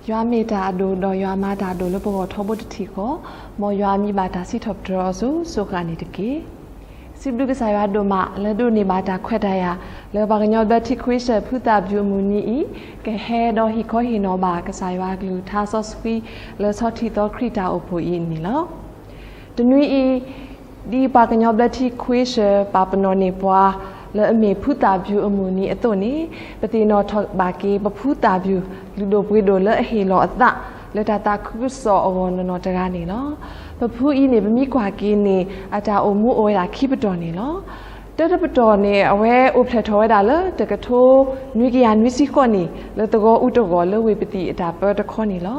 ယွၤမ့ၢ်တၢ်အဒိၣ်ဒီးယွၤမၤတၢ်အဒိၣ်လၢပဂီၢ်ထီဘိတထံၣ်ဃီ, မ်ယွၤအမံၤဘၣ်တၢ်စံးထီၣ်ပတြၢၤအီၤစိၤစိၤဃၣ်န့ၣ်တက့ၢ်. စံးဘျုးကစၢ်ယွၤဒိၣ်မးလၢဒိးန့ၢ်ဘၣ်တၢ်ခွဲးတၢ်ယာ် လၢပှၤကညီဘျၢထံခွ့စၢၣ်ဖုသၣ်ဘျုးအမုၢ်နံၤအံၤ, ကဟဲဒီးဟ့ၣ်ခီဟ့ၣ်နီၤဘၣ်ကစၢ်ယွၤအကလုၢ်ကထါစီဆှံ လၢဆီထံသီခရံာ်တၢ်အိၣ်ဖှိၣ်အံၤန့ၣ်လီၤ. တနွံအံၤ ဒ်ပှၤကညီဘျၢထံခွ့စၢၣ် ပာ်ပနီၣ်န့ၢ်ပှၤ လၢအမ့ၢ်ဖုသၣ်ဘျုးအမုၢ်နံၤအသိးန့ၣ်, ပသ့ၣ်နီၣ်ထီၣ်ဘၣ်က့ၤ ပဖုသၣ်ဘျုး လုၢ်ဒိၣ်ပှ့ၤဒိၣ်လၢအဟ့ၣ်လီၤအသး လၢတၢ်သးခုကစီၣ်အဂီၢ်နီၢ်နီၢ်တဂၤန့ၣ်လီၤ. ပဖုအံၤန့ၣ် ပမ့ၢ်ကွၢ်က့ၤန့ၣ် အတၢ်အိၣ်မူအိၣ်ဝဲဒၣ်ခံပတီၢ်န့ၣ်လီၤ. တၢတပတီၢ်န့ၣ် အဝဲအိၣ်ဖျဲၣ်ထီၣ်ဝဲဒၣ်လၢ တကထိနွံကယၤနွံဆံဃိးနံၣ် လၢသဝီအူတဂီၢ်လၢဝ့ၢ်ပသံၣ်အတၢ်ပၢတခီန့ၣ်လီၤ.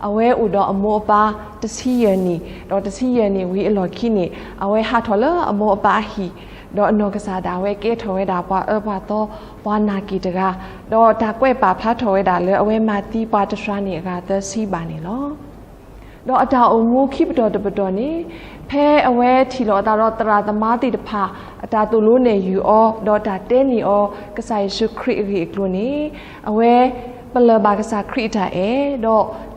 အဝဲအိၣ်ဒီးအမိၢ်အပၢ်တဆံယဲၢ်နံၣ်, ဒီးတဆံယဲၢ်နံၣ်ဝံၤအလီၢ်ခံန့ၣ် အဝဲဟးထီၣ်လၢအမိၢ်အပၢ်အဟံၣ်, ဒီးအနီၢ်ကစၢ်ဒၣ်ဝဲကဲထီၣ်ဝဲဒၣ်ပှၤအၢပှၤသီ ပှၤနာ်က့ၢ်တဂၤ, ဒီးတၢ်ကွဲးပာ်ဖျါထီၣ်ဝဲဒၣ်လၢအဝဲမၤသံပှၤတစှၤန့ၣ်အဂၤသၢဆံဘၣ်န့ၣ်လီၤ. ဒီးအတၢ်အိၣ်မူခံပတီၢ်တပတီၢ်န့ၣ်, ဖဲအဝဲထံၣ်လိာ်အသးဒီးသရၣ်သမါသ့ၣ်တဖၣ် အတၢ်သိၣ်လိနဲၣ်ယုာ်အီၤ ဒီးတၢ်တဲန့ၢ်အီၤ ကစၢ်ယ့ၣ်ၡူးခရံာ်အဂ့ၢ်အကျိၤန့ၣ်, အဝဲပလၢၢ်ဘၣ်ကစၢ်ခရံာ်အတၢ်အဲၣ်,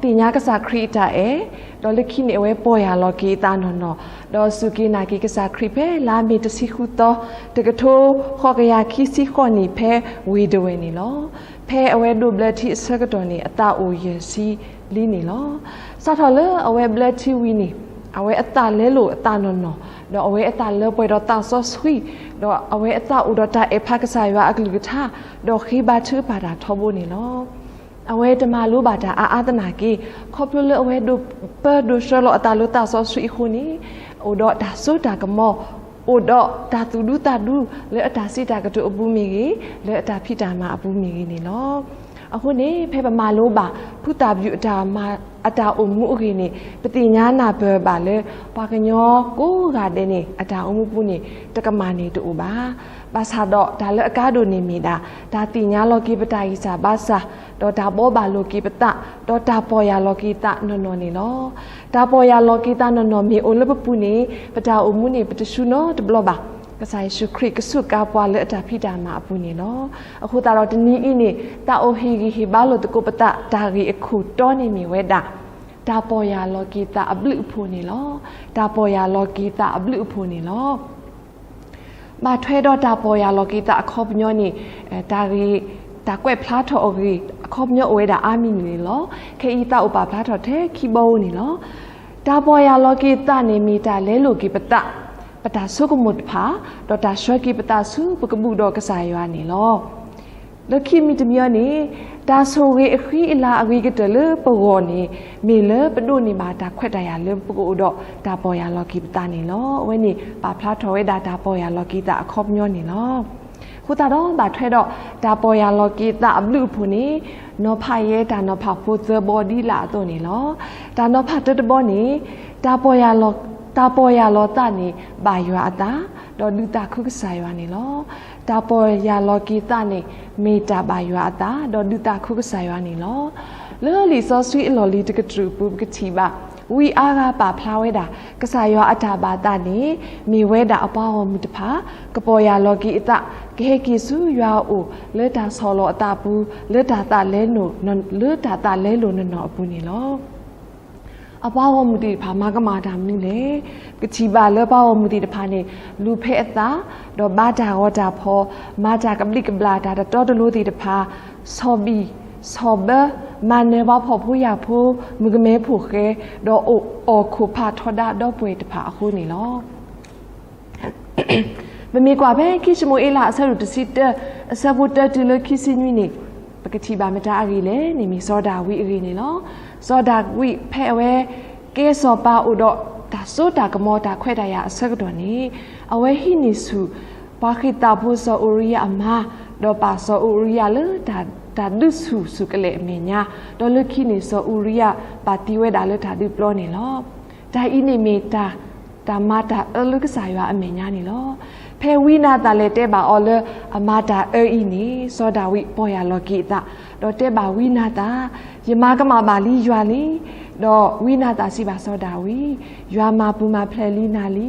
ဒီးသ့ၣ်ညါကစၢ်ခရံာ်အတၢ်အဲၣ်, ဒီးလၢခံန့ၣ် အဝဲပီၢ်ယၢ်လီၤက့ၤအသးနီၢ်နီၢ်, ဒီးစူၢ်က့ၤနာ်က့ၤကစၢ်ခရံာ်ဖဲလါမ့ၤတဆံဃုသီ, တကထိဃိးကယၤခံဆံဃိးနံၣ် ဖဲဝ့ၢ်ဒဝဲၢ်န့ၣ်လီၤ. ဖဲအဝဲဒိးဘျၢထံအဆၢကတီၢ်န့ၣ် အသးအိၣ်ယဲၢ်ဆံလံန့ၣ်လီၤ. စးထီၣ်လၢအဝဲဘျၢထံဝံၤန့ၣ်, အဝဲအသးလဲလိာ်အသးနီၢ်နီၢ်, ဒီးအဝဲအသးလၢပှဲၤဒီးသးစီဆှံ, ဒီးအဝဲအသးအိၣ်ဒီးတၢ်အဲၣ်ဖးကစၢ်ယွၤအကလုၢ်ကထါ, ဒီးဃ့ဘါထုကဖၣ်တၢ်ထီဘိန့ၣ်လီၤ. အဝဲတမၤလိဘၣ်တၢ်အါအါသနာ်က့, ခီဖျိလၢအဝဲဒိးပၢဒိးဆှၢလီၤအသးလၢသးစီဆှံအဃိန့ၣ်, အိၣ်ဒီးတၢ်စိတၢ်ကမီၤ, အိၣ်ဒီးတၢ်သူၣ်ဒူသးဒူ လၢအတၢ်စံးတၢ်ကတိၤအပူၤမ့ၢ်ဂ့ၤ, လၢအတၢ်ဖံးတၢ်မၤအပူၤမ့ၢ်ဂ့ၤန့ၣ်လီၤ. အဃိန့ၣ် ဖဲပမၤလိဘၣ် ဖုသၣ်ဘျုးအတၢ်မၤ အတၢ်အိၣ်မူအဂ့ၢ်န့ၣ်, ပသ့ၣ်ညါနၢ်ပၢၢ်ဘၣ်လၢ ပှၤကညီကိးဂၤဒဲးန့ၣ် အတၢ်အိၣ်မူပူၤန့ၣ် တကမၣ်န့ၣ်တအိၣ်ဘၣ်. ဘၣ်ဆၣ်ဒီးတၢ်လၢအကါဒိၣ်န့ၣ်မ့ၢ်ဒၣ် တၢ်သ့ၣ်ညါလီၤက့ၤပတၢ်ဂံၢ်စၢ်ဘါစၢ်, ဒီးတၢ်ဘှီဘၣ်လိာ်က့ၤပသး, ဒီးတၢ်ပီၢ်ယၢ်လီၤက့ၤသးနီၢ်နီၢ်န့ၣ်လီၤ. တၢ်ပီၢ်ယၢ်လီၤက့ၤသးနီၢ်နီၢ်မ့ၢ်အိၣ်လၢပပူၤန့ၣ်, ပတၢ်အိၣ်မူန့ၣ် ပတဆူနီတဘျီဘၣ်. ကစၢ်ယ့ၣ်ၡူးခရံာ်ကစူးကါပှၤလၢအတၢ်ဖံးတၢ်မၤအပူၤန့ၣ်လီၤ. အဃိသတးဒီးတနံၤအံၤန့ၣ် သးအိၣ်ဟ့ၣ်ဂံၢ်ဟ့ၣ်ဘါလိာ်သကိးပသး တၢ်ဂ့ၢ်အခိၣ်တီန့ၣ်မ့ၢ်ဝဲဒၣ် တၢ်ပီၢ်ယၢ်လီၤက့ၤသးအဘျုးအဖှိၣ်န့ၣ်လီၤ. တၢ်ပီၢ်ယၢ်လီၤက့ၤသးအဘျုးအဖှိၣ်န့ၣ်လီၤ. ဘၣ်ထွဲဒီးတၢ်ပီၢ်ယၢ်လီၤက့ၤသးအခီပညီန့ၣ်, တၢ်ဂ့ၢ်, တၢ်ကွဲးဖျါထီၣ်အဂ့ၢ် အခီပညီအိၣ်ဝဲဒၣ်အါမံၤန့ၣ်လီၤ. ခဲအံၤသးအိၣ်ပာ်ဖျါထီၣ်ထဲခံဘီဧိၤန့ၣ်လီၤ. တၢ်ပီၢ်ယၢ်လီၤက့ၤသးန့ၣ်မ့ၢ်တၢ်လဲလိာ်က့ၤပသး, ပတၢ်ဆိကမိၣ်တဖၣ်, ဒီးတၢ်ဆှၢက့ၤပသးဆူပကဘူၣ်ဒီးကစၢ်ယွၤန့ၣ်လီၤ. လၢခံမံၤတမံၤအံၤန့ၣ်, တၢ်ဆိၣ်ဂ့ၤအဃံအလၤအဂ့ၤကတၢၢ်လၢပဂီၢ်န့ၣ်, မ့ၢ်လၢပဒိးန့ၢ်ဘၣ်တၢ်ခွဲးတၢ်ယာ်လၢပကအိၣ်ဒီးတၢ်ပီၢ်ယၢ်လီၤက့ၤပသးန့ၣ်လီၤ. အဝဲန့ၣ်ပာ်ဖျါထီၣ်ဝဲဒၣ်တၢ်ပီၢ်ယၢ်လီၤက့ၤသးအခီပညီန့ၣ်လီၤ. အဃိသတးဒီးဘၣ်ထွဲဒီးတၢ်ပီၢ်ယၢ်လီၤက့ၤသးအဘျုးအဖှိၣ်န့ၣ်, နီၤဖးယဲတၢ်နီၤဖးဖိသၢဘီဒ်လာ်အသိးန့ၣ်လီၤ. တၢ်နီၤဖးတၢတဘီန့ၣ်, တၢ်ပီၢ်ယၢ်လီၤ, တၢ်ပီၢ်ယၢ်လီၤသးန့ၣ် ဘၣ်ယွၤအသး, ဒီးဒုးသးခုကစၢ်ယွၤန့ၣ်လီၤ. တၢ်ပီၢ်ယၢ်လီၤက့ၤသးန့ၣ် မ့ၢ်တၢ်ဘၣ်ယွၤအသး, ဒီးဒုးသးခုကစၢ်ယွၤန့ၣ်လီၤ. လၢလံာ်စီဆှံအလီၢ်လံၤတကတြူၢ်အပူၤ ပကထံၣ်ဘၣ်, ဝံအါဂၤပာ်ဖျါဝဲဒၣ် ကစၢ်ယွၤအတၢ်ဘၣ်သးန့ၣ် မ့ၢ်ဝဲဒၣ်အပှၤဂီၢ်မုၢ်တဖၣ် ကပီၢ်ယၢ်လီၤက့ၤအသး, ကဟဲက့ၤဆူယွၤအအိၣ် လၢတၢ်ဆီၣ်လီၤအသးအပူၤ, လၢတၢ်သးလဲလိာ်, လၢတၢ်သးလဲလိာ်နီၢ်နီၢ်အပူၤန့ၣ်လီၤ. အပှၤဂီၢ်မုၢ်သ့ၣ်တဖၣ်မၤကမၣ်တၢ်မနုၤလဲၣ်. ပကထံၣ်ဘၣ်လၢပှၤဂီၢ်မုၢ်သ့ၣ်တဖၣ်န့ၣ် လူၤဖဲအသး, ဒီးဘါတၢ်ဂီၤတၢ်ဖီၣ်, မၤတၢ်ကဘျံးကဘျၣ်တၢ်တတီတလိၤသ့ၣ်တဖၣ်, ဆီၣ်ဘံၣ်, ဆီၣ်ဘၢ, မၤနၢၤပှၤဖှီၣ်ဖိယာ်ဖိ, မုၣ်ကမဲဖိဃဲ, ဒီးအိၣ်အီၣ်ခိၣ်ဖးထီဒါဒီပုၢ်ဝဲၢ်တဖၣ်အဃိန့ၣ်လီၤ. ပမ့ၢ်ကွၢ်ဖဲခံၡမူၤအ့လး အဆၢဒိၣ်တဆံတၢ, အဆၢဖိတၢတုၤလၢခံဆံနွံန့ၣ်, ပကထံၣ်ဘၣ်မတၤအဂ့ၢ်လဲၣ်န့ၣ် မ့ၢ်စီၤဒၤဝံးအဂ့ၢ်န့ၣ်လီၤ. စီၤဒၤဝံးဖဲအဝဲ ကဲစီၤပၤအိၣ်ဒီးတၢ်စိတၢ်ကမီၤတၢ်ခွဲးတၢ်ယာ်အဆၢကတီၢ်န့ၣ်, အဝဲဟံးန့ၢ်ဆူၣ် ပှၤဃ့ၢ်သးဖိစီၤအူၤရံယၤအမါ, ဒီးပာ်စီၤအူၤရံယၤလၢတၢ်ဒုးဆူၣ်ဆူၣ်ကလဲာ်အမဲာ်ညါ, ဒီးလၢခံန့ၣ်စီၤအူၤရံယၤဘၣ်သံဝဲဒၣ်လၢတၢ်ဒုးပျီန့ၣ်လီၤ. တၢ်အံၤန့ၣ်မ့ၢ်တၢ် တၢ်မၤတၢ်အၢလၢကစၢ်ယွၤအမဲာ်ညါန့ၣ်လီၤ. ဖဲဝံနၤသၣ်လဲၤတဲဘၣ်အီၤလၢအမၤတၢ်အၢအံၤန့ၣ်, စီၤဒၤဝံးပီၢ်ယၢ်လီၤက့ၤအသး, ဒီးတဲဘၣ်ဝံနၤသၣ်, ယမၤကမၣ်ဘၣ်လံယွၤလံ. ဒီးဝံနၤသၣ်စံးဘၣ်စီၤဒၤဝံး, ယွၤမၤပူၤမၤဖျဲးလံနၤလံ.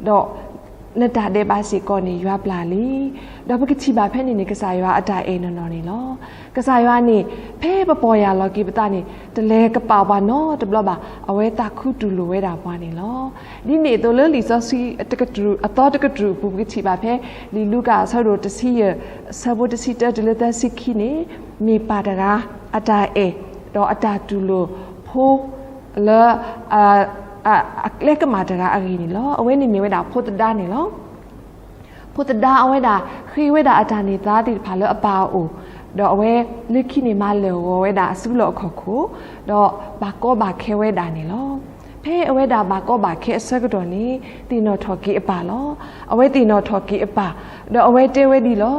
ဒီး နတၢ်ဒဲးဘးစ့ၢ်ကီးန့ၣ် ယွၤပျၢ်လံ. ဒီးပကထံၣ်ဘၣ်ဖဲန့ၣ်န့ၣ် ကစၢ်ယွၤအတၢ်အဲၣ်နီၢ်နီၢ်န့ၣ်လီၤ. ကစၢ်ယွၤန့ၣ် ဖဲပပီၢ်ယၢ်လီၤက့ၤပသးန့ၣ် တလဲၤကပာ်ပှၤနီတဘျီဘၣ်. အဝဲသးခုတူၢ်လိာ်ဝဲဒၣ်ပှၤန့ၣ်လီၤ. ဒ်န့ၣ်အသိးလၢလံာ်စီဆှံတကတြူၢ် အသီတကတြူၢ်အပူၤ ပကထံၣ်ဘၣ်ဖဲ လံာ်လူၤကၣ်အဆၢဒိၣ်တဆံယဲၢ် အဆၢဖိတဆံတၢတုၤလၢသၢဆံခံန့ၣ် မ့ၢ်ပၢ်တဂၤ အတၢ်အဲၣ် ဒီးအတၢ်တူၢ်လိာ်ဖိ လၢ အကျဲကမၣ်တဂၤအဂ့ၢ်န့ၣ်လီၤ. အဝဲန့ၣ်မ့ၢ်ဝဲဒၣ်ဖိသဒါန့ၣ်လီၤ. ဖိသဒါအဝဲဒၣ် ဃ့ဝဲဒၣ်အတၢ်န့ၢ်သါသ့ၣ်တဖၣ်လၢအပၢ်အအိၣ်, ဒီးအဝဲလၢခံန့ၣ် မၤလၢာ်ဂီၤဝဲဒၣ်အစုလီၢ်အခီၣ်ခိၣ်, ဒီးဘၣ်ကီဘၣ်ခဲဝဲဒၣ်န့ၣ်လီၤ. ဖဲအဝဲဒၣ်ဘၣ်ကီဘၣ်ခဲအဆၢကတီၢ်န့ၣ် သ့ၣ်နီၣ်ထီၣ်က့ၤအပၢ်လီၤ. အဝဲသ့ၣ်နီၣ်ထီၣ်က့ၤအပၢ်, ဒီးအဝဲတဲဝဲဒ်လီၤ.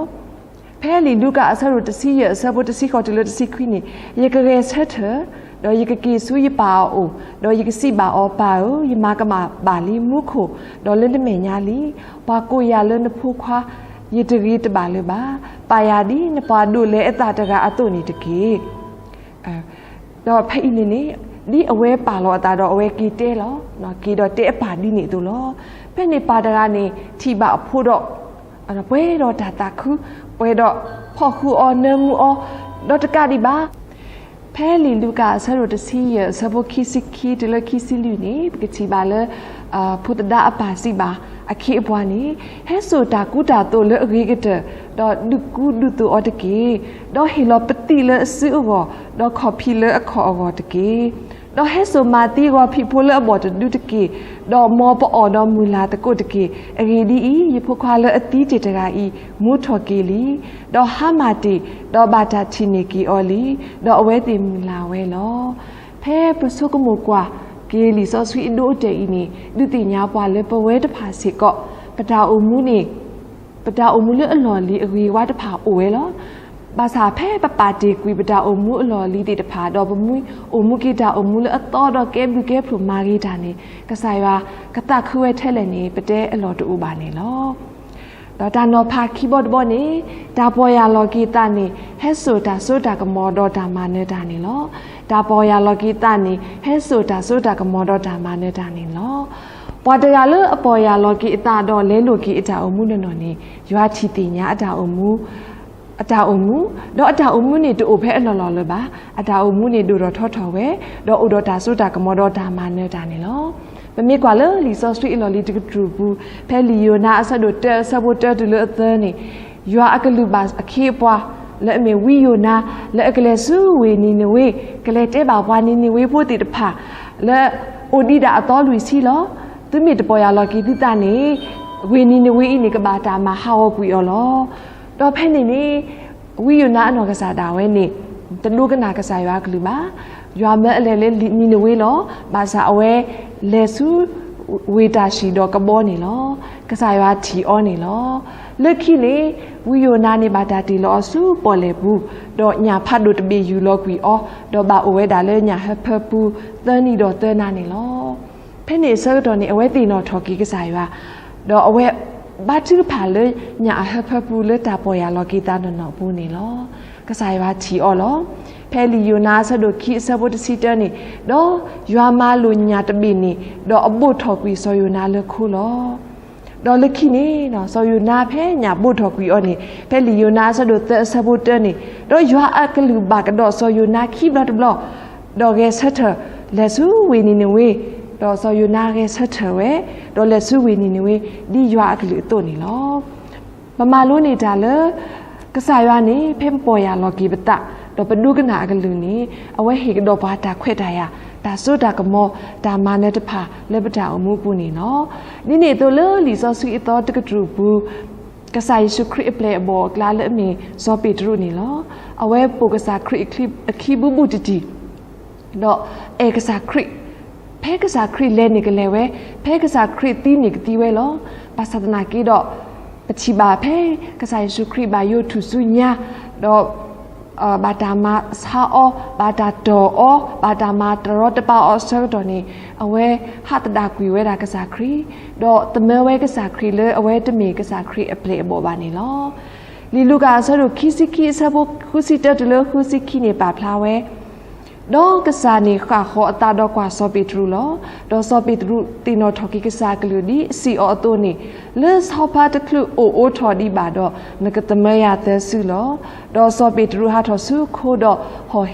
ဖဲလံာ်လူၤကၣ်အဆၢဒိၣ်တဆံယဲၢ် အဆၢဖိတဆံဃိးတုၤလၢတဆံခွံန့ၣ်, ယကဂဲၤဆၢထၢၣ်, ဒီးယကက့ၤဆူယပၢ်အအိၣ်, ဒီးယကစံးဘၣ်အီၤ, ပၢ်ဧၢ, ယမၤကမၣ်ဘၣ်လံမူခိၣ်, ဒီးလၢနမဲာ်ညါလံ. ပှၤကိးယၤလၢနဖိခွါ, ယတဂ့ၤတဘၣ်လၢၤဘၣ်. ပာ်ယၤဒ်နပှၤဒိးလဲအသးတဂၤအသိးန့ၣ်တက့ၢ်. ဒီးဖဲအံၤန့ၣ်န့ၣ်, ဒ်အဝဲပာ်လီၤအသးဒီးအဝဲက့ၤတဲလီၤ, က့ၤဒီးတဲအပၢ်ဒ်န့ၣ်အသိးလီၤ. ဖဲန့ၣ်ပၢ်တဂၤန့ၣ် ထံၣ်ဘၣ်အဖိဒီး ပှဲၤဒီးတၢ်သးခု, ပှဲၤဒီးဖီၣ်ဃုာ်အီၤနၢမူအီၤ, ဒီးတကးဒံးဘၣ် ဖဲလံာ်လူၤကၣ်အဆၢဒိၣ်တဆံယဲၢ် အဆၢဖိခံဆံခံတုၤလၢခံဆံလွံၢ်န့ၣ် ပကထံၣ်ဘၣ်လၢ ဖိသဒါအပၢ်စံးဘၣ်အခ့အပှၤန့ၣ်, ဟဲစိာ်တၢ်ကူတၢ်သိးလၢအဂ့ၤကတၢၢ်, ဒီးဒုးကူဒုးသိးအီၤတက့ၢ်. ဒီးဟ့ၣ်လီၤပသံးလၢအစုအဂီၢ်, ဒီးခီၣ်ဖံးလၢအခီၣ်အဂီၢ်တက့ၢ်. ဒီးဟဲစိာ်မၤသံဂီၤဖံးဖိလၢအဘီၣ်တဒုတက့ၢ်, ဒီးမ်ပအီၣ်ဒီးမုၢ်လၢ်သကိးတက့ၢ်. အဂ့ၢ်ဒ်အံၤ, ယဖိခွါလၢအသံတ့ၢ်တဂၤအံၤ မူထီၣ်က့ၤလံ, ဒီးဟါမၢ်တ့ၢ်, ဒီးဘၣ်တၢ်ထံၣ်န့ၢ်က့ၤအီၤလံ, ဒီးအဝဲသ့ၣ်မုၢ်လၢ်ဝဲလီၤ. ဖဲပဆိကမိၣ်ကွၢ်က့ၤလံာ်စီဆှံအဒိအတဲာ်အံၤန့ၣ်, ဒုးသ့ၣ်ညါပှၤလၢပဝဲတဖၣ်စ့ၢ်ကီး, ပတၢ်အိၣ်မူန့ၣ် ပတၢ်အိၣ်မူလၢအလီၢ်လံၤအဂ့ၤဝါတဖၣ်အိၣ်ဝဲလီၤ. ဘၣ်ဆၣ်ဖဲပပာ်တ့ၢ်ကွံာ်ပတၢ်အိၣ်မူအလီၢ်လံၤသ့ၣ်တဖၣ်, ဒီးပအိၣ်မူက့ၤတၢ်အိၣ်မူလၢအသီဒီးကဲဘျုးကဲဖှိၣ်မၤဂ့ၤတၢ်န့ၣ်, ကစၢ်ယွၤကသးခုဝဲထဲလဲၣ်န့ၣ် ပတဲအလီၢ်တအိၣ်ဘၣ်န့ၣ်လီၤ. ဒီးတၢ်နီၤဖးခံဘီတဘီန့ၣ်, တၢ်ပီၢ်ယၢ်လီၤက့ၤသးန့ၣ် ဟဲစိာ်တၢ်စိတၢ်ကမီၤဒီးတၢ်မၤနၢၤတၢ်န့ၣ်လီၤ. တၢ်ပီၢ်ယၢ်လီၤက့ၤသးန့ၣ် ဟဲစိာ်တၢ်စိတၢ်ကမီၤဒီးတၢ်မၤနၢၤတၢ်န့ၣ်လီၤ. ပှၤတဂၤလၢအပီၢ်ယၢ်လီၤက့ၤအသးဒီးလဲလိာ်က့ၤအတၢ်အိၣ်မူနီၢ်နီၢ်န့ၣ်, ယွၤထံၣ်သ့ၣ်ညါအတၢ်အိၣ်မူ အတၢ်အိၣ်မူ, ဒီးအတၢ်အိၣ်မူန့ၣ်တအိၣ်ဖဲအလီၢ်လီၢ်လၢၤဘၣ်. အတၢ်အိၣ်မူန့ၣ်ဒိၣ်ထီၣ်ထီထီၣ်ဝဲ, ဒီးအိၣ်ဒီးတၢ်စိတၢ်ကမီၤဒီးတၢ်မၤနၢၤတၢ်န့ၣ်လီၤ. ပမ့ၢ်ကွၢ်လၢလံာ်စီဆှံအလီၢ်လံၤတကတြူၢ်ပူၤ, ဖဲလံာ်ယိၤနါအဆၢဒိၣ်တၢအဆၢဖိတၢတုၤလၢအသၢန့ၣ်, ယွၤအကလုၢ်ဘၣ်အခ့အပှၤ လၢအမ့ၢ်ဝံယိၤနါ လၢအကလဲၤဆူဝ့ၢ်နံၤနဝ့, ကလဲၤတဲဘၣ်ပှၤနံၤနဝ့ဖိသ့ၣ်တဖၣ် လၢအိၣ်ဒံးဒၣ်အသီလွံၢ်ဆံလီၤ. သုမ့ၢ်တပီၢ်ယၢ်လီၤက့ၤသုသးန့ၣ်, ဝ့ၢ်နံၤနဝ့အံၤန့ၣ် ကဘၣ်တၢ်မၤဟးဂီၤကွံာ်အီၤလီၤ. ဒီးဖဲန့ၣ်န့ၣ် ဝံယိၤနါအနီၢ်ကစၢ်ဒၣ်ဝဲန့ၣ် တဒိကနၣ်ကစၢ်ယွၤအကလုၢ်ဘၣ်. ယွၤမၢအလဲၤလၢနံၤနဝ့လီၤ. ဘၣ်ဆၣ်အဝဲလဲၤဆူ ဝ့ၢ်တၢ်ၡံၣ်ဒီးကဘီန့ၣ်လီၤ. ကစၢ်ယွၤထံၣ်အီၤန့ၣ်လီၤ. လၢခံန့ၣ် ဝံယိၤနါန့ၣ်ဘၣ်တၢ်တ့ၢ်လီၤအီၤဆူပီၣ်လဲၣ်ပူၤ, ဒီးညၣ်ဖးဒိၣ်တဘ့ၣ်ယူၢ်လီၤကွံာ်အီၤ, ဒီးဘၣ်အိၣ်ဝဲဒၣ်လၢညၣ်ဟၢဖၢပူၤ သၢနံၤဒီးသၢနၤန့ၣ်လီၤ. ဖဲန့ၣ်အဆၢကတီၢ်န့ၣ် အဝဲသ့ၣ်နီၣ်ထီၣ်က့ၤကစၢ်ယွၤ, ဒီးအဝဲဘါထုကဖၣ်လၢညၣ်အဟၢဖၢပူၤလၢတၢ်ပီၢ်ယၢ်လီၤက့ၤသးနီၢ်နီၢ်အပူၤန့ၣ်လီၤ. ကစၢ်ယွၤထံၣ်အီၤလီၤ. ဖဲလံာ်ယိၤနါအဆၢဒိၣ်ခံအဆၢဖိတဆံတၢန့ၣ်, ဒီးယွၤမၤလိာ်ညၣ်တဘ့ၣ်န့ၣ်, ဒီးအဘိၣ်ထီၣ်ကွံာ်စီၤယိၤနါလၢခိလီၤ. ဒီးလၢခံန့ၣ် စီၤယိၤနါဖဲညၣ်ဘိၣ်ထီၣ်ကွံာ်အီၤန့ၣ်, ဖဲလံာ်ယိၤနါအဆၢဒိၣ်သၢအဆၢဖိတၢန့ၣ်, ဒီးယွၤအကလုၢ်ဘၣ်ကဒီးစီၤယိၤနါခံဘျီတဘျီ, ဒီးဂဲၤဆၢထၢၣ်လဲၤဆူဝ့ၢ်နံၤနဝ့, ဒီးစီၤယိၤနါဂဲၤဆၢထၢၣ်ဝဲ, ဒီးလဲၤဆူဝ့ၢ်နံၤနဝ့, ဒ်ယွၤအကလုၢ်အသိးန့ၣ်လီၤ. ပမၤလိန့ၢ်တၢ်လၢ ကစၢ်ယွၤန့ၣ် ဖဲပပီၢ်ယၢ်လီၤက့ၤပသး, ဒီးပဒိကနၣ်အကလုၢ်န့ၣ်, အဝဲဟ့ၣ်ကဒီးပှၤတၢ်ခွဲးတၢ်ယာ်, တၢ်စိတၢ်ကမီၤ, တၢ်မၤနၢၤတဖၣ်လၢပတၢ်အိၣ်မူအပူၤန့ၣ်လီၤ. ဒ်န့ၣ်အသိးလၢလံာ်စီဆှံအသီတကတြူၢ်အပူၤ, ကစၢ်ယ့ၣ်ၡူးခရံာ်အပျဲၢ်အဘီၣ်အကျါလၢအမ့ၢ်စီၤပ့းတရူးန့ၣ်လီၤ. အဝဲပိာ်ကစၢ်ခရံာ်အခံဘူးဘူးတံၢ်တံၢ် ဒီးအဲၣ်ကစၢ်ခရံာ်, ဖဲကစၢ်ခရံာ်လဲၤန့ၣ်ကလဲၤဝဲ, ဖဲကစၢ်ခရံာ်သံန့ၣ်ကသံဝဲလီၤ. ဘၣ်ဆၣ်သနာ်က့ဒီး, ပထံၣ်ဘၣ်ဖဲကစၢ်ယ့ၣ်ၡူးခရံာ်ဘၣ်ယိးထူၣ်ဆူညါ, ဒီး ဘၣ်တၢ်မၤဆါအီၤ, ဘၣ်တၢ်တီၢ်အီၤ, ဘၣ်တၢ်မၤတရီတပါအီၤအဆၢကတီၢ်န့ၣ်, အဝဲဟးသဒၣ်ကွံာ်ဝဲဒၣ်ကစၢ်ခရံာ်, ဒီးသမၢဝဲကစၢ်ခရံာ်လၢအဝဲတမ့ၢ်ကစၢ်ခရံာ်အပျဲၢ်အဘီၣ်ဘၣ်န့ၣ်လီၤ. လံာ်လူၤကၣ်အဆၢဒိၣ်ခံဆံခံအဆၢဖိဃုဆံတၢတုၤလၢဃုဆံခံန့ၣ်ပာ်ဖျါဝဲ, ဒီးကစၢ်န့ၣ်ဃၣ်ဃီၤအသးဒီးကွၢ်စီၤပ့းတရူးလီၤ. ဒီးစီၤပ့းတရူးသ့ၣ်နီၣ်ထီၣ်က့ၤကစၢ်အကလုၢ်ဒ်စံးအီၤအသိးန့ၣ်, လၢဆီဖါတချုးအိၣ်အိးထီၣ်ဒံးဘၣ်ဒီး, နကသမၢယၤသၢစုလီၤ. ဒီးစီၤပ့းတရူးဟးထီၣ်ဆူခိဒီး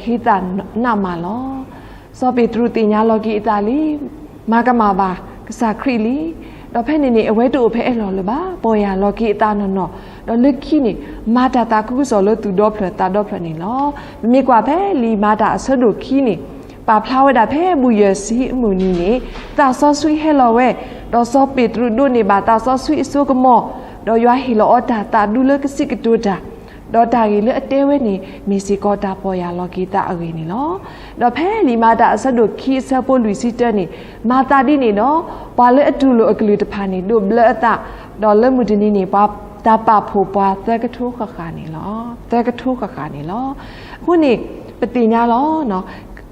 ဟီၣ်ဟ့သးနးမးလီၤ. စီၤပ့းတရူးသ့ၣ်ညါလီၤက့ၤအသးလံ, မၤကမၣ်ဘၣ်ကစၢ်ခရံာ်လံ. ဒီးဖဲန့ၣ်န့ၣ် အဝဲတအိၣ်ဖဲအလီၢ်လၢၤဘၣ်, ပီၢ်ယၢ်လီၤက့ၤအသးနီၢ်နီၢ်, ဒီးလၢခံန့ၣ် မၤတၢ်သးခုကစီၣ်လၢသူၣ်ဒီဖျၢၣ်သးဒီဖျၢၣ်န့ၣ်လီၤ. ပမ့ၢ်ကွၢ်ဖဲလံာ်မၤတၢ်အဆၢဒိၣ်ခံန့ၣ်, ပာ်ဖျါဝဲဒၣ်ဖဲဘူၣ်ယဲၢ်ဆံအမုၢ်နံၤန့ၣ်, သးစီဆှံဟဲလီၤဝဲ, ဒီးစီၤပ့းတရူးဒိးန့ၢ်ဘၣ်သးစီဆှံအစိကမီၤ, ဒီးယွၤဟ့ၣ်လီၤအီၤတၢ်သးဒူ လၢကစံးကတိၤတၢ်, ဒီးတၢ်ဂ့ၢ်လၢအတဲဝဲန့ၣ် မ့ၢ်စ့ၢ်ကီးတၢ်ပီၢ်ယၢ်လီၤက့ၤသးအဂ့ၢ်န့ၣ်လီၤ. ဒီးဖဲလံာ်မၤတၢ်အဆၢဒိၣ်ခံအဆၢဖိလွံၢ်ဆံတၢန့ၣ်, မၤသးဒ်န့ၣ်ဒီး, ပှၤလၢအတူၢ်လိာ်အကလုၢ်တဖၣ်န့ၣ် ဒိးဘျၢအသး, ဒီးလၢမုၢ်တနံၤန့ၣ် ပှၤတၢ်ပာ်ဖှိၣ်ပှၤသၢကထိဃၣ်ဃၣ်န့ၣ်လီၤ. သၢကထိဃၣ်ဃၣ်န့ၣ်လီၤ. အဃိန့ၣ် ပသ့ၣ်ညါလီၤ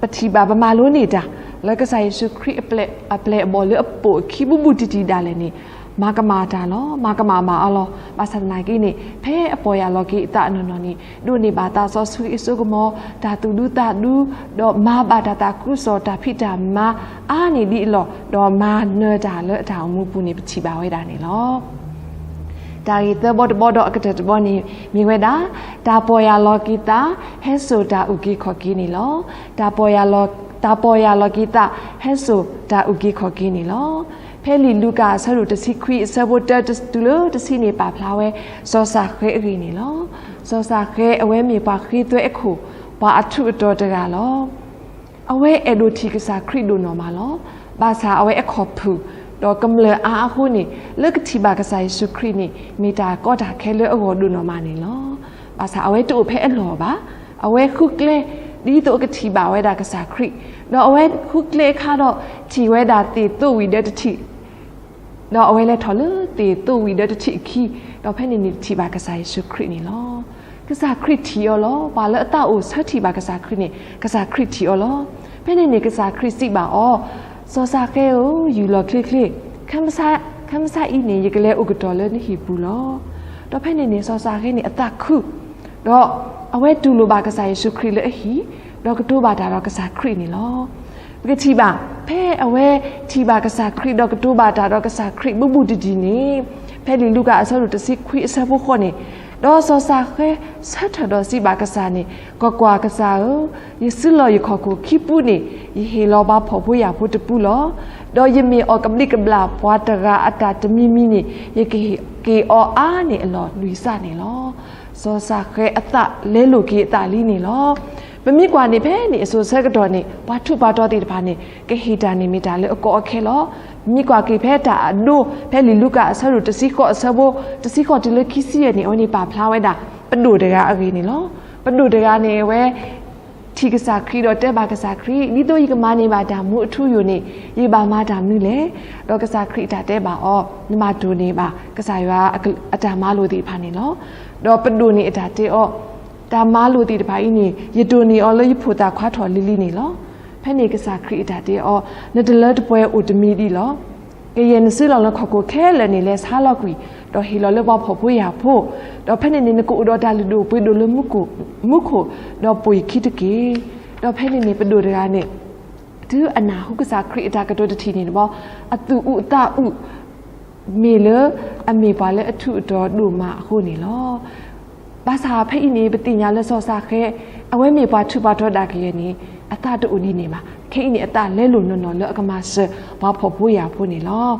ပထံၣ်ဘၣ်ပမၤလိန့ၢ်တၢ် လၢကစၢ်ယ့ၣ်ၡူးခရံာ်အပျဲၢ်အဘီၣ်လၢအပိာ်အခံဘူးဘူးတံၢ်တံၢ်ဒၣ်လဲာ်န့ၣ်, မၤကမၣ်တၢ်လီၤ. မၤကမၣ်ဘၣ်အီၤလီၤ. ဘၣ်ဆၣ်သနာ်က့န့ၣ် ဖဲအပီၢ်ယၢ်လီၤက့ၤအသးအနီၢ်နီၢ်န့ၣ်, ဒိးန့ၢ်ဘၣ်သးစီဆှံအစိကမီၤ, တၢ်သူၣ်ဒူသးဒူ, ဒီးမၤဘၣ်တၢ်သးခုကစီၣ်တၢ်ဖံးတၢ်မၤအါန့ၢ်ဒ်အလီၢ်, ဒီးမၤနၢၤတၢ်လၢအတၢ်အိၣ်မူပူၤန့ၣ် ပထံၣ်ဘၣ်ဝဲဒၣ်န့ၣ်လီၤ. တၢ်ဂ့ၢ်သၢဘီတဘီဒီးအကတၢၢ်တဘီန့ၣ် မ့ၢ်ဝဲဒၣ်, တၢ်ပီၢ်ယၢ်လီၤက့ၤသး ဟဲစိာ်တၢ်အုၣ်က့ၤခီၣ်က့ၤန့ၣ်လီၤ. တၢ်ပီၢ်ယၢ်လီၤက့ၤသး ဟဲစိာ်တၢ်အုၣ်က့ၤခီၣ်က့ၤန့ၣ်လီၤ. ဖဲလံာ်လူၤကၣ်အဆၢဒိၣ်တဆံခွံအဆၢဖိတၢတုၤလၢတဆံန့ၣ် ပာ်ဖျါဝဲ စီၤစၤဃဲအဂ့ၢ်န့ၣ်လီၤ. စီၤစၤဃဲအဝဲမ့ၢ်ပှၤဃ့သွဲအခိၣ်, ပှၤအထူးအတီၤတဂၤလီၤ. အဝဲအဲၣ်ဒိးထံၣ်ကစၢ်ခရံာ်ဒိၣ်နီၢ်မးလီၤ. ဘၣ်ဆၣ်အဝဲအခီၣ်ဖုၣ်, ဒီးကမျၢၢ်အါအဃိန့ၣ်, လၢကထံၣ်ဘၣ်ကစၢ်ယ့ၣ်ၡူးခရံာ်န့ၣ် မ့ၢ်တၢ်ကီတၢ်ခဲလၢအဂီၢ်ဒိၣ်နီၢ်မးန့ၣ်လီၤ. ဘၣ်ဆၣ်အဝဲတအိၣ်ဖဲအလီၢ်ဘၣ်. အဝဲဃုကျဲ ဒ်သိးအကထံၣ်ဘၣ်ဝဲဒၣ်ကစၢ်ခရံာ်, ဒီးအဝဲဃုကျဲအခါဒီး ထံၣ်ဝဲဒၣ်သ့ၣ်သိးဝံၤဒၢတထံၣ် ဒီးအဝဲလဲၤထီၣ်လၢသ့ၣ်သိးဝံၤဒၢတထံၣ်အခံ, ဒီးဖဲန့ၣ်န့ၣ်ထံၣ်ဘၣ်ကစၢ်ယ့ၣ်ၡူးခရံာ်န့ၣ်လီၤ. ကစၢ်ခရံာ်ထံၣ်အီၤလီၤ. ပှၤလၢအသးအိၣ်ဆၢထံၣ်ဘၣ်ကစၢ်ခရံာ်န့ၣ် ကစၢ်ခရံာ်ထံၣ်အီၤလီၤ. ဖဲန့ၣ်န့ၣ်ကစၢ်ခရံာ်စံးဘၣ်အီၤ, စီၤစၤဃဲဧၢ, ယူၢ်လီၤချ့ချ့, ခဲမုၢ်ဆါအံၤန့ၣ် ယကလဲၤအိၣ်ကတီၢ်လၢနဟံၣ်ပူၤလီၤ. ဒီးဖဲန့ၣ်န့ၣ် စီၤစၤဃဲန့ၣ်အသးခု ဒီးအဝဲတူၢ်လိာ်ဘၣ်ကစၢ်ယ့ၣ်ၡူးခရံာ်လၢအဟံၣ်, ဒီးကတိၤဘၣ်တၢ်ဒီးကစၢ်ခရံာ်န့ၣ်လီၤ. ပကထံၣ်ဘၣ်, ဖဲအဝဲထံၣ်ဘၣ်ကစၢ်ခရံာ် ဒီးကတိၤဘၣ်တၢ်ဒီးကစၢ်ခရံာ်ဘူးဘူးတံၢ်တံၢ်န့ၣ်, ဖဲလံာ်လူၤကၣ်အဆၢဒိၣ်တဆံခွံအဆၢဖိဃိးန့ၣ်, ဒီးစီၤစၤဃဲဆၢထၢၣ်ဒီးစံးဘၣ်ကစၢ်န့ၣ်, ကွၢ်ကွၢ်, ကစၢ်ဧၢ, ယစုလီၢ်ယခီၣ်ခိၣ်ခံပူန့ၣ်, ယဟ့ၣ်လီၤပှၤဖှီၣ်ဖိယာ်ဖိတပူလီၤ. ဒီးယမ့ၢ်အီၣ်ကဘျံးကဘျၣ်ပှၤတဂၤအတၢ်တမံၤမံၤန့ၣ်, ယကက့ၤအီၤအါန့ၢ်အလီၢ်လွံၢ်စးန့ၣ်လီၤ. စီၤစၤဃဲအသးလဲလိာ်က့ၤအသးလံန့ၣ်လီၤ. ပမ့ၢ်ကွၢ်န့ၣ်ဖဲန့ၣ်အစိၤဆၢကတီၢ်န့ၣ် ပှၤထူးပှၤတီၤသ့ၣ်တဖၣ်န့ၣ် ကဟ့ၣ်တၢ်န့ၣ်မ့ၢ်တၢ်လၢအကီအခဲလီၤ. ပမ့ၢ်ကွၢ်က့ၤဖဲတၢ်အဒိ ဖဲလံာ်လူၤကၣ်အဆၢဒိၣ်တဆံဃိးအဆၢဖိ တဆံဃိးတုၤလၢခံဆံယဲၢ်န့ၣ် အဝဲန့ၣ်ပာ်ဖျါဝဲဒၣ် ပဒိၣ်တဂၤအဂ့ၢ်န့ၣ်လီၤ. ပဒိၣ်တဂၤန့ၣ် အဝဲ ထံၣ်ကစၢ်ခရံာ်ဒီးတဲဘၣ်ကစၢ်ခရံာ်, ဒ်သိးယကမၤန့ၢ်ဘၣ်တၢ်မူအထူအယိာ်န့ၣ် ယဘၣ်မၤတၢ်မနုၤလဲၣ်. ဒီးကစၢ်ခရံာ်အတၢ်တဲဘၣ်အီၤ, နဘၣ်တိၢ်န့ၢ်ဘၣ်ကစၢ်ယွၤအတၢ်မၤလိာ်သ့ၣ်တဖၣ်န့ၣ်လီၤ. ဒီးပဒိၣ်န့ၣ်အတၢ်တဲအီၤ, တၢ်မၤလိာ်သ့ၣ်တဖၣ်အံၤန့ၣ် ယတိၢ်န့ၢ်အီၤလၢယဖိသၣ်ခွါထီၣ်လံၤလံၤန့ၣ်လီၤ. ဖဲန့ၣ်ကစၢ်ခရံာ်အတၢ်တဲအီၤ, နတလၢတပှဲၤအိၣ်တမံၤဒံးလီၤ. ကယဲၢ်နစုလီၢ်နခီၣ်ခိၣ်ခဲလၢာ်န့ၣ် လဲၤဆါလီၤကွံာ်, ဒီးဟ့ၣ်လီၤလၢပှၤဖှီၣ်ဖိယာ်ဖိ, ဒီးဖဲန့ၣ်န့ၣ် နကအိၣ်ဒီးတၢ်လုၢ်ဒိၣ်ပှ့ၤဒိၣ်လၢမူခိၣ်, ဒီးပှ့ၤခံတက့ၢ်. ဒီးဖဲန့ၣ်န့ၣ် ပဒိၣ်တဂၤန့ၣ် တုၤအနၢ်ဟူကစၢ်ခရံာ်အတၢ်ကတိၤတထံၣ်န့ၣ်တဘျီ, အသူၣ်အုးအသးအုး မ့ၢ်လၢအမ့ၢ်ပှၤလၢအထူးအတီၤဒိၣ်မးအဃိန့ၣ်လီၤ. ဘၣ်ဆၣ်ဖဲအံၤန့ၣ် ပသ့ၣ်ညါလၢစီၤစၤဃဲ အဝဲမ့ၢ်ပှၤထူးပှၤတီၤဒၣ်ကယဲၢ်န့ၣ် အသးတအိၣ်ဒ်န့ၣ်ဘၣ်. ခဲအံၤန့ၣ် အသးလဲလိာ်နီၢ်နီၢ်လၢအကမၤစၢၤပှၤဖှီၣ်ဖိယာ်ဖိန့ၣ်လီၤ.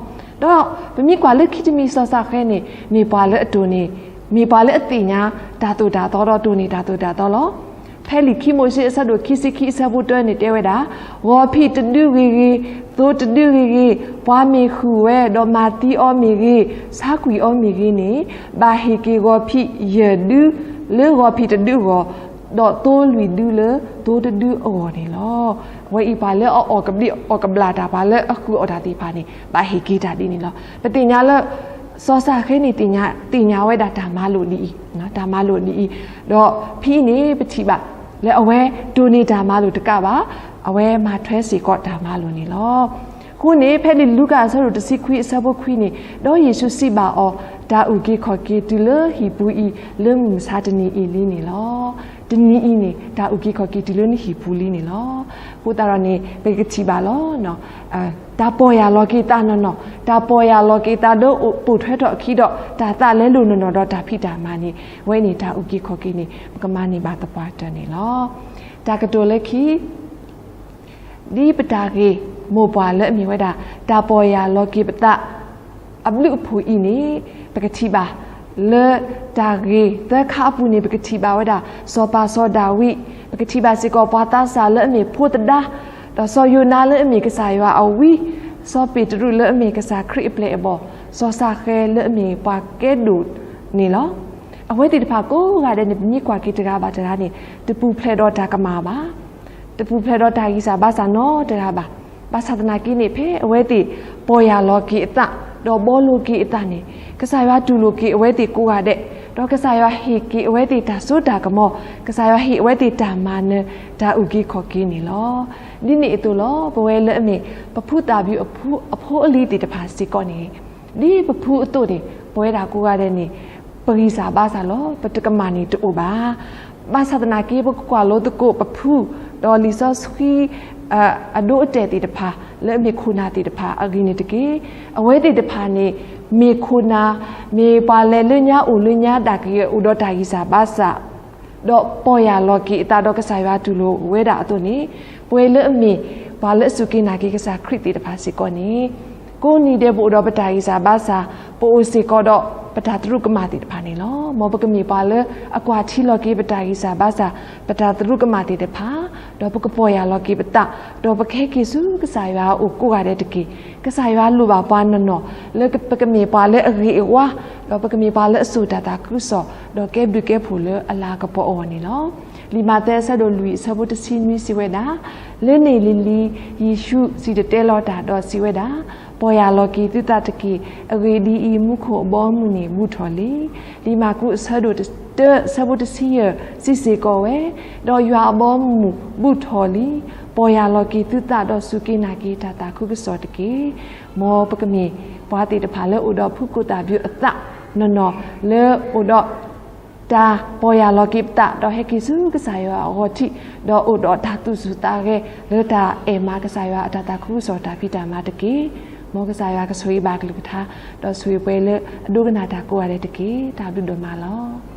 ဒီးပမ့ၢ်ကွၢ်လၢခံတမံၤစီၤစၤဃဲန့ၣ် မ့ၢ်ပှၤလၢအတိၢ်န့ၢ်, မ့ၢ်ပှၤလၢအသ့ၣ်ညါတၢ်သိၣ်တၢ်သီဒီးတိၢ်န့ၢ်တၢ်သိၣ်တၢ်သီလီၤ. ဖဲလံာ်ခံမိၤၡ့အဆၢဒိၣ်ခံဆံခံအဆၢဖိတၢန့ၣ်တဲဝဲဒၣ်, ဂီၤဖံးတဒုဂ့ၤဂ့ၤ, သိတဒုဂ့ၤဂ့ၤ, ပှၤမ့ၢ်ဟုၣ်ဝဲဒီးမၤသံအီၤမ့ၢ်ဂ့ၤ, ဆါကွံာ်အီၤမ့ၢ်ဂ့ၤန့ၣ်, ဘၣ်ဟ့ၣ်က့ၤဂီၤဖံးယဲၢ်ဒုလၢဂီၤဖံးတဒုအဂီၢ်, ဒီးသိလွံၢ်ဒုလၢသိတဒုအဂီၢ်န့ၣ်လီၤ. အဝဲအံၤပှၤလၢအအီၣ်ကဘျံးအီၣ်ကဘျၣ်တၢ် ပှၤလၢအဃုအီၣ်တၢ်သ့ၣ်တဖၣ်န့ၣ် ဘၣ်ဟ့ၣ်က့ၤတၢ်ဒ်န့ၣ်လီၤ. ပသ့ၣ်ညါလၢ စီၤစၤဃဲန့ၣ် သ့ၣ်ညါဝဲဒၣ်တၢ်မၤလိာ်ဒ်အံၤ, တၢ်မၤလိာ်ဒ်အံၤ, ဒီးဖဲအံၤန့ၣ် ပထံၣ်ဘၣ်လၢအဝဲတိၢ်န့ၢ်တၢ်မၤလိာ်တကးဘၣ်, အဝဲမၤထွဲစ့ၢ်ကီးတၢ်မၤလိာ်န့ၣ်လီၤ. အဃိန့ၣ် ဖဲလံာ်လူၤကၣ်အဆၢဒိၣ်တဆံခွံအဆၢဖိခွံန့ၣ်, ဒီးယ့ၣ်ၡူးစံးဘၣ်အီၤ, တၢ်အုၣ်က့ၤခီၣ်က့ၤတုၤလၢဟံၣ်ပူၤအံၤ လၢမုၢ်မဆါတနံၤအံၤလံန့ၣ်လီၤ. တနံၤအံၤန့ၣ် တၢ်အုၣ်က့ၤခီၣ်က့ၤတုၤလၢနဟံၣ်ပူၤလံန့ၣ်လီၤ. အဃိသတးဒီးန့ၣ် ပကထံၣ်ဘၣ်လီၤ. တၢ်ပီၢ်ယၢ်လီၤက့ၤသးနီၢ်နီၢ်, တၢ်ပီၢ်ယၢ်လီၤက့ၤသးဒီးပိာ်ထွဲထီၣ်အခံဒီး တၢ်သးလဲလိာ်နီၢ်နီၢ်ဒီးတၢ်ဖံးတၢ်မၤန့ၣ် အဝဲန့ၣ်တၢ်အုၣ်က့ၤခီၣ်က့ၤန့ၣ် ပကမၤန့ၢ်ဘၣ်သပှၢ်တၢၢ်န့ၣ်လီၤ. တၢ်ကတိၤလၢခံ ဒ်ပတၢ်ဂ့ၢ်မိၢ်ပှၢ်လၢအမ့ၢ်ဝဲဒၣ် တၢ်ပီၢ်ယၢ်လီၤက့ၤပသး အဘျုးအဖှိၣ်အံၤန့ၣ် ပကထံၣ်ဘၣ် လၢတၢ်ဂ့ၢ်သၢခါအပူၤန့ၣ် ပကထံၣ်ဘၣ်ဝဲဒၣ် စီၤပၤစီၤဒၤဝံး, ပကထံၣ်ဘၣ်စ့ၢ်ကီးပှၤသးစၢ်လၢအမ့ၢ်ဖိသဒါ, ဒီးစီၤယိၤနါလၢအမ့ၢ်ကစၢ်ယွၤအဝံ, စီၤပ့းတရူးလၢအမ့ၢ်ကစၢ်ခရံာ်အပျဲၢ်အဘီၣ်, စီၤၡဃဲလၢအမ့ၢ်ပှၤကဲဒိၣ်န့ၣ်လီၤ. အဝဲသ့ၣ်တဖၣ်ကိးဂၤဒဲးန့ၣ် ပမ့ၢ်ကွၢ်က့ၤတဂၤဘၣ်တဂၤန့ၣ် တပူၤဖျဲးဒီးတၢ်ကမၣ်ဘၣ်. တပူၤဖျဲးဒီးတၢ်ဂံၢ်စၢ်ဘါစၢ်နီတဂၤဘၣ်. ဘၣ်ဆၣ်သနာ်က့န့ၣ် ဖဲအဝဲသ့ၣ်ပီၢ်ယၢ်လီၤက့ၤအသး ဒီးဘှီလိာ်က့ၤအသးန့ၣ် ကစၢ်ယွၤတူၢ်လိာ်က့ၤအဝဲသ့ၣ်ကိးဂၤဒဲး, ဒီးကစၢ်ယွၤဟ့ၣ်က့ၤအဝဲသ့ၣ်တၢ်စိတၢ်ကမီၤ, ကစၢ်ယွၤဟ့ၣ်အဝဲသ့ၣ်တၢ်မၤနၢၤ တၢ်အုၣ်က့ၤခီၣ်က့ၤန့ၣ်လီၤ. ဒ်န့ၣ်အသိးလီၤ ပဝဲလၢအမ့ၢ် ပဖုသၣ်ဘျုးအဖိအလံၤသ့ၣ်တဖၣ်စ့ၢ်ကီးန့ၣ် ဒ်ပဖုအသိးန့ၣ် ပဝဲဒၣ်ကိးဂၤဒဲးန့ၣ် ပဂံၢ်စၢ်ဘါစၢ်လီၤ. ပတကမၣ်န့ၣ်တအိၣ်ဘၣ်. ဘၣ်ဆၣ်သနာ်က့ ပကကွၢ်လိသကိးပဖု ဒီးလံာ်စီဆှံ အဒိအတဲာ်သ့ၣ်တဖၣ် လၢအမ့ၢ်ခိၣ်နၢ်သ့ၣ်တဖၣ်အဂ့ၢ်န့ၣ်တက့ၢ်. အဝဲသ့ၣ်တဖၣ်န့ၣ် မ့ၢ်ခိၣ်နၢ်, မ့ၢ်ပှၤလဲၤလၢညါအိၣ်လၢညါဒၣ်ကယဲၢ် အိၣ်ဒီးတၢ်ဂံၢ်စၢ်ဘါစၢ် ဒီးပီၢ်ယၢ်လီၤက့ၤအသးဒီးကစၢ်ယွၤတူၢ်လိာ်ဝဲဒၣ်အသိးန့ၣ် ပဝဲလၢအမ့ၢ် ပှၤလၢအစူၢ်က့ၤနာ်က့ၤကစၢ်ခရံာ်သ့ၣ်တဖၣ်စ့ၢ်ကီးန့ၣ် ကိးနံၤဒဲးပအိၣ်ဒီးပတၢ်ဂံၢ်စၢ်ဘါစၢ်, ပအိၣ်စ့ၢ်ကီးဒီးပတၢ်သရူးကမၣ်သ့ၣ်တဖၣ်န့ၣ်လီၤ. မ်ပကမ့ၢ်ပှၤလၢအကွၢ်ထံလီၤက့ၤပတၢ်ဂံၢ်စၢ်ဘါစၢ်, ပတၢ်သရူးကမၣ်သ့ၣ်တဖၣ်, ဒီးပကပီၢ်ယၢ်လီၤက့ၤပသး, ဒီးပကဟဲက့ၤဆူကစၢ်ယွၤအအိၣ်ကိးဂၤဒဲးတက့ၢ်. ကစၢ်ယွၤလိၣ်ဘၣ်ပှၤနီၢ်နီၢ် လၢပကမ့ၢ်ပှၤလၢအဂ့ၤအဝါ, ဒီးပကမ့ၢ်ပှၤလၢအစိာ်တၢ်သးခုကစီၣ်, ဒီးကဲဘျုးကဲဖှိၣ်လၢအလၤကပီၤအဂီၢ်န့ၣ်လီၤ. လံာ်မးသဲအဆၢဒိၣ်လွံၢ်အဆၢဖိတဆံနွံစံးဝဲဒၣ်, လၢန့ၣ်လံၤလံၤ ယ့ၣ်ၡူးစံၣ်တဲၤတဲလီၤတၢ်ဒီးစံးဝဲဒၣ်, ပီၢ်ယၢ်လီၤက့ၤသုသးတက့ၢ်. အဂ့ၢ်ဒ်အံၤ, မူခိၣ်အဘီအမုၢ်န့ၣ်ဘူးထီၣ်လံ. လံာ်မၢ်ကူးအဆၢဒိၣ်တဆၢအဆၢဖိတဆံယဲၢ်စံးစ့ၢ်ကီးဝဲ, ဒီးယွၤအဘီအမုၢ်ဘူးထီၣ်လံ. ပီၢ်ယၢ်လီၤက့ၤသုသးဒီးစူၢ်က့ၤနာ်က့ၤတၢ်သးခုကစီၣ်တက့ၢ်. မ်ပကမ့ၢ်ပှၤသ့ၣ်တဖၣ်လၢအိၣ်ဒီးဖုကိၣ်သၣ်ဘျုးအသးနီၢ်နီၢ် လၢအိၣ်ဒီး တၢ်ပီၢ်ယၢ်လီၤက့ၤပသး ဒီးဟဲက့ၤဆူကစၢ်ယွၤအဂီၢ်ထံး, ဒီးအိၣ်ဒီးတၢ်သူၣ်ဆူၣ်သးဂဲၤ လၢတၢ်အဲၣ်မၤကစၢ်ယွၤအတၢ်သးခုကစီၣ်တၢ်ဖံးတၢ်မၤတက့ၢ်. မ်ကစၢ်ယွၤကဆိၣ်ဂ့ၤဘၣ်ကလုၢ်ကထါ, ဒီးဆိၣ်ဂ့ၤပှၤလၢအဒိကနၣ်တၢ်ကိးဂၤဒဲးတက့ၢ်. တၢ်ဘျုးဒိၣ်မးလီၤ.